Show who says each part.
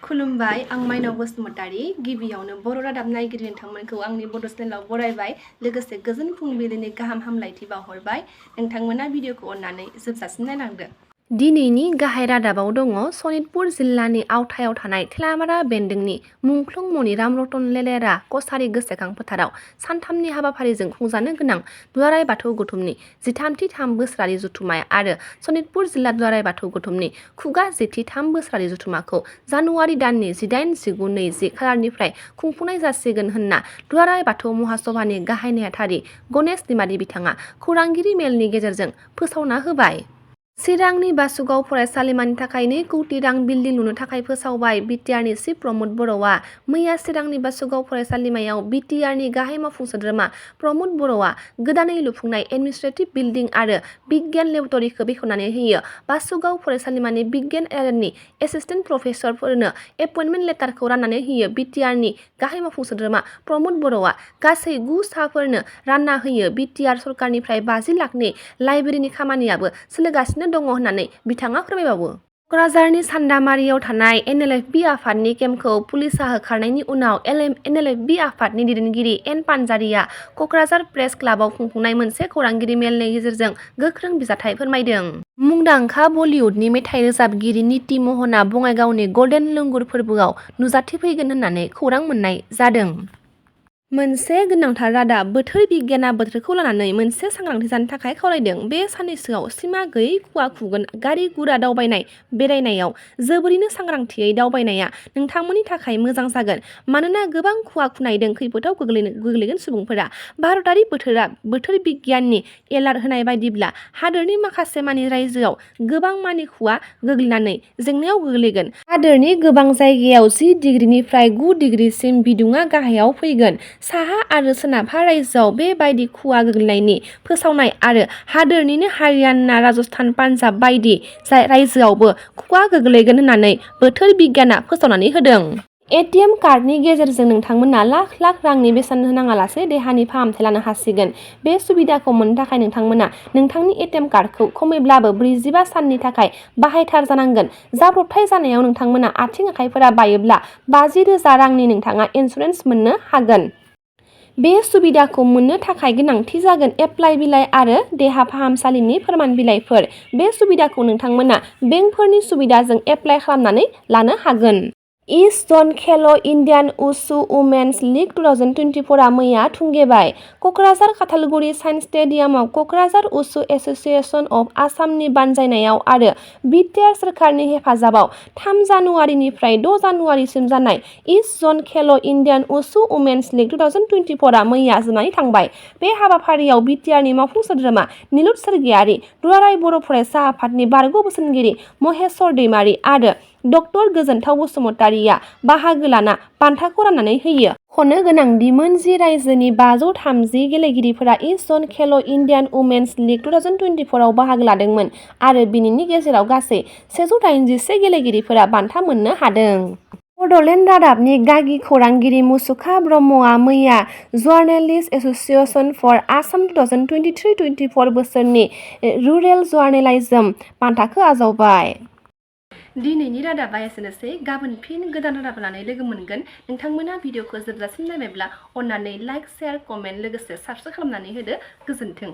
Speaker 1: खुलुमबाय आं माइनाव बसुमतारी गिबियावनो बर' रादाब नायगिरि नोंथांमोनखौ आंनि बड' चेनेलाव बरायबाय लोगोसे गोजोन फुंबिलिनि गाहाम हामलायथि बावहरबाय नोंथांमोना भिडिअखौ अननानै जोबजासिम नायलांदो। दिनैनि गाहाय रादाबाव दङ सनितपुर जिल्लानि आवथायाव थानाय थेलामारा बेन्दोंनि मुंख्लं मनिराम रतन लेलेरा कसारी गोसोखां फोथाराव सानथामनि हाबाफारिजों खुंजानो गोनां दुलाराय बाथौ गौथुमनि 13थि 3 बोसोरारि जथुम्मा आरो सनितपुर जिल्ला दुलाराय बाथौ गौथुमनि खुगा 10थि 3 बोसोरारि जथुम्माखौ जानुवारि दाननि 18, 19, 20 खालारनिफ्राय खुंफुंनाय जासिगोन होनना दुलाराय बाथौ महासभानि गाहाय नेहाथारि गणेश दैमारी बिथाङा खौरांगिरि मेलनि गेजेरजों फोसावना होबाय। चिरांनि बासुगाव फरायसालिमानि थाखाय 2 कौटि रां बिल्डिं लुनो थाखाय फोसावबाय। बिटिआरनि चिफ प्रमद बर'आ मैया चिरांनि बासुगाव फरायसालिमायाव बिटिआरनि गाहाय मावफुं सोद्रोमा प्रमद बर'आ गोदानै लुफुंनाय एडमिनिस्ट्रेटिभ बिल्डिं आरो बिगियान लेबरेटरिखौ बेखेवनानै होयो। बासुगाव फरायसालिमानि बिगियान आयदानि एसिस्टेन्ट प्रफेसरफोरनो एपइन्टमेन्ट लेटारखौ राननानै होयो। बिटिआरनि गाहाय मावफुं सोद्रोमा प्रमद बर'आ गासै 9 साफोरनो रानना होयो। बिटिआर सरकारनिफ्राय 50 लाखनि लाइब्रेरिनि खामानियाबो सोलिगासिनो दङ होननानै बिथाङा फोरमायबावो। क'क्राझारनि सान्दामारियाव थानाय एनएलएफबि आफादनि केम्पखौ पुलिसा होखारनायनि उनाव एनएलएफबि आफादनि दैदेनगिरि एन पानजारिया क'क्राझार प्रेस क्लाबाव खुंफुंनाय मोनसे खौरांगिरि मेलनि गेजेरजों गोख्रों बिजाथाइ फोरमायदों। मुंदांखा बलिउडनि मेथाइ रोजाबगिरि निति महना बङाइगावनि गल्डेन लंगुर फोरबोआव नुजाथिफैगोन होननानै खौरां मोननाय जादों। मोनसे गोनांथार रादाब बोथोर बिगियाना बोथोरखौ लानानै मोनसे सांग्रांथि जानो थाखाय खावलायदों। बे साननैसोआव सिमा गैयै खुवा खुगोन। गारि गुरा दावबायनाय बेरायनायाव जोबोरैनो सांग्रांथियै दावबायनाया नोंथांमोननि थाखाय मोजां जागोन मानोना गोबां खुवा खुनायदों खैफोदाव गोग्लैगोन सुबुंफोरा। भारतारि बोथोर बिगियाननि एलार्ट होनाय बायदिब्ला हादोरनि माखासे मानि रायजोआव गोबां मानि खुवा गोग्लैनानै जेंनायाव गोग्लैगोन। हादोरनि गोबां जायगायाव 10 डिग्रीनिफ्राय 9 डिग्रीसिम बिदुङा गाहायाव फैगोन। साहा आरो सोनाबहा रायजोआव बेबायदि खुवा गोग्लैनायनि फोसावनाय आरो हादोरनिनो हारियाना, राजस्थान, पान्जाब बायदि रायजोआवबो खुवा गोग्लैगोन होननानै बोथोर बिगियाना फोसावनानै होदों। एटिएम कार्डनि गेजेरजों नोंथांमोना लाख लाख रांनि बेसेन होनाङालासे देहानि फाहामथाय लानो हासिगोन। बे सुबिदाखौ मोननो थाखाय नोंथांमोना नोंथांनि एटिएम कार्डखौ खमैब्लाबो 45 साननि थाखाय बाहायथार जानांगोन। जाब्रबथाय जानायाव नोंथांमोना आथिं आखाइफोरा बायोब्ला 50,000 रांनि नोंथाङा इन्सुरेन्स मोननो हागोन। बे सुबिदाखौ मोननो थाखाय गोनांथि जागोन एप्लाइ बिलाइ आरो देहा फाहामसालिनि फोरमान बिलाइफोर। बे सुबिदाखौ नोंथांमोना बेंकफोरनि सुबिदाजों एप्लाइ खालामनानै लानो हागोन। इस्ट जन खेल' इन्डियान उसु उमेन्स लीग 2024 मैया थुंगेबाय। क'क्राझार खाथालगुरि साइन्स स्टेडियामाव क'क्राझार उसु एस'सिएशन अफ आसामनि बानजायनायाव आरो बिटिआर सोरखारनि हेफाजाबाव 3 जानुवारिनिफ्राय 6 जानुवारिसिम जानाय इस्ट जन खेल' इन्डियान उसु उमेन्स लीग 2024 मैया जोबनानै थांबाय। बे हाबाफारियाव बिटिआरनि मावफुं सोद्रोमा निलुत सोरगियारि, दुलाराय बर' फरायसा आफादनि बारग' बोसोनगिरि महेस्वर दैमारी आरो डक्टर गोजोनथाव बसुमतारिया बाहागो लाना बान्थाखौ राननानै होयो। खनो गोनांदि मोन 10 रायजोनि 530 गेलेगिरिफोरा इस्ट जन खेल' इन्डियान उमेन्स लीग 2024 आव बाहागो लादोंमोन आरो बिनिनि गेजेराव गासै 181 गेलेगिरिफोरा बान्था मोननो हादों। बड'लेण्ड रादाबनि गागि खौरांगिरि मुसुखा ब्रह्मआ मैया जार्नेलिस्ट एस'सिएशन फर आसाम 2023-24 बोसोरनि रुरेल जार्नेलिज्म बान्थाखौ आजावबाय। दिनैनि रादाबा एसेनोसै। गाबोन फिन गोदान रादाब लानानै लोगो मोनगोन। नोंथांमोना भिडिअखौ जोबजासिम नायबायब्ला अननानै लाइक, शेयार, कमेन्ट लोगोसे साबस्क्राइब खालामनानै होदो। गोजोन्थों।